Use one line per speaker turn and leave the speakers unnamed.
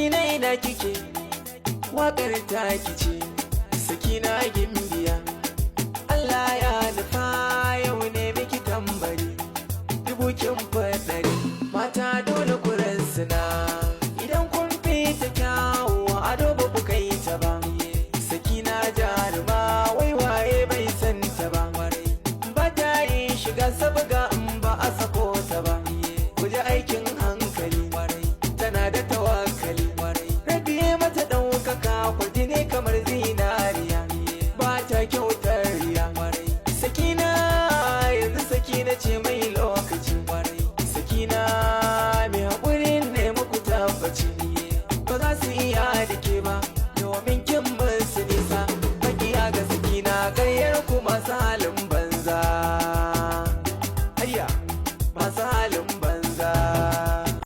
Sakina, ina kike? Waƙar taki ce, Sakina gimbiya. Allah ya nufa yau ne miki tambari. Dubu kin faɗari, mata dole ku suna.